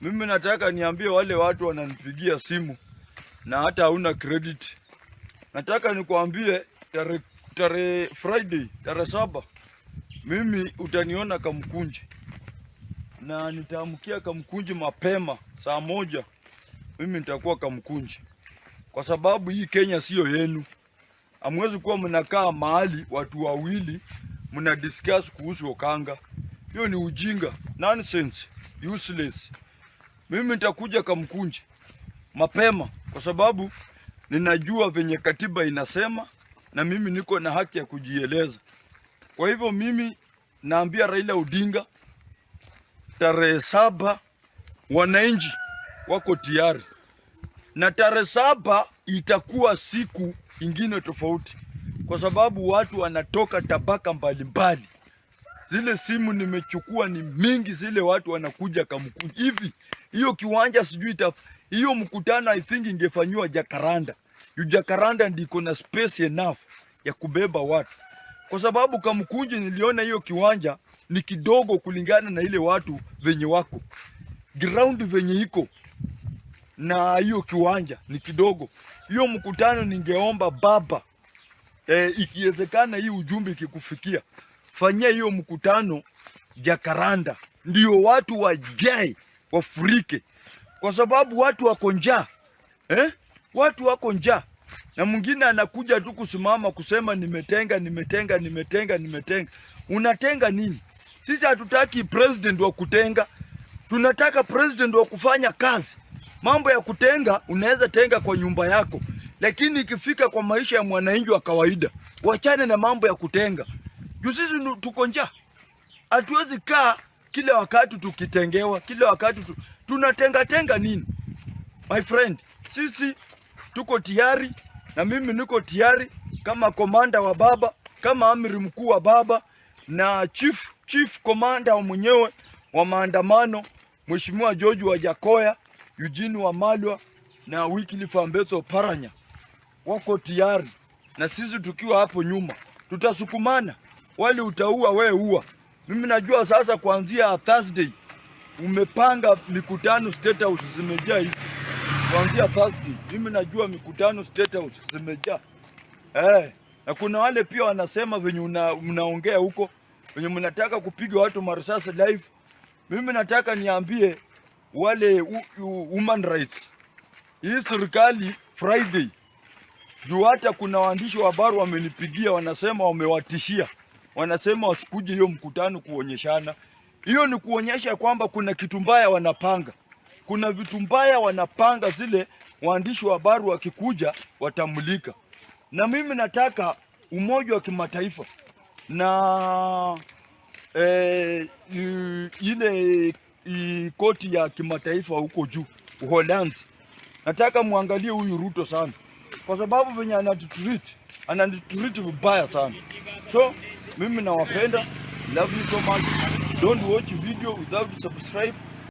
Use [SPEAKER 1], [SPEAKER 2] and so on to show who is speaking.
[SPEAKER 1] Mimi nataka niambie wale watu wananipigia simu na hata hauna credit. Nataka nikuambie tarehe Friday, tarehe 7, mimi utaniona Kamkunji na nitaamkia Kamkunji mapema saa 1. Mimi nitakuwa Kamkunji kwa sababu hii Kenya siyo yenu. Hamwezi kuwa mnakaa mahali watu wawili mna discuss kuhusu Okanga. Hiyo ni ujinga, nonsense, useless. Mimi nitakuja Kamkunji mapema kwa sababu ninajua venye katiba inasema na mimi niko na haki ya kujieleza. Kwa hivyo mimi naambia Raila Odinga, tarehe 7 wananchi wako tayari, na tarehe 7 itakuwa siku ingine tofauti, kwa sababu watu wanatoka tabaka mbalimbali. Zile simu nimechukua ni mingi, zile watu wanakuja Kamkunji hivi. Hiyo kiwanja sijui hiyo mkutano I think ingefanyiwa Jacaranda. Juu Jacaranda ndiko na space enough ya kubeba watu, kwa sababu Kamkunji niliona hiyo kiwanja ni kidogo kulingana na ile watu venye wako ground venye iko na hiyo kiwanja ni kidogo. Hiyo mkutano ningeomba baba, ikiwezekana hii ujumbe ikikufikia, fanyia hiyo mkutano Jacaranda, ndio watu wajae wafurike, kwa sababu watu wako njaa, eh? Watu wako njaa, na mwingine anakuja tu kusimama kusema nimetenga, nimetenga, nimetenga, nimetenga. Unatenga nini? Sisi hatutaki president wa kutenga, tunataka president wa kufanya kazi. Mambo ya kutenga unaweza tenga kwa nyumba yako, lakini ikifika kwa maisha ya mwananchi wa kawaida, wachane na mambo ya kutenga. Juu sisi tuko njaa, hatuwezi kaa kila wakati tukitengewa, kila wakati tunatenga tenga nini? My friend, sisi tuko tayari na mimi niko tayari kama komanda wa baba, kama amiri mkuu wa baba na chief commander wa mwenyewe wa maandamano, Mheshimiwa George Wajackoyah, Eugene Wamalwa na Wycliffe Ambetsa Oparanya wako tayari, na sisi tukiwa hapo nyuma tutasukumana. Wale utaua we ua. Mimi najua sasa kuanzia Thursday umepanga mikutano State House zimejaa hivi. Kuanzia Thursday mimi najua mikutano State House zimejaa. Na kuna wale pia wanasema venye mnaongea huko venye mnataka kupiga watu marisasi live. Mimi nataka niambie wale human rights, hii serikali Friday juu hata kuna waandishi wa habari wamenipigia, wanasema wamewatishia, wanasema wasikuje hiyo mkutano kuonyeshana. Hiyo ni kuonyesha kwamba kuna kitu mbaya wanapanga, kuna vitu mbaya wanapanga, zile waandishi wa habari wakikuja watamulika. Na mimi nataka Umoja wa Kimataifa na ile koti ya kimataifa huko juu Uholanzi, nataka muangalie huyu Ruto sana, kwa sababu venye anatutreat, anatutreat vibaya sana. So mimi nawapenda, love you so much. Don't watch video without subscribe.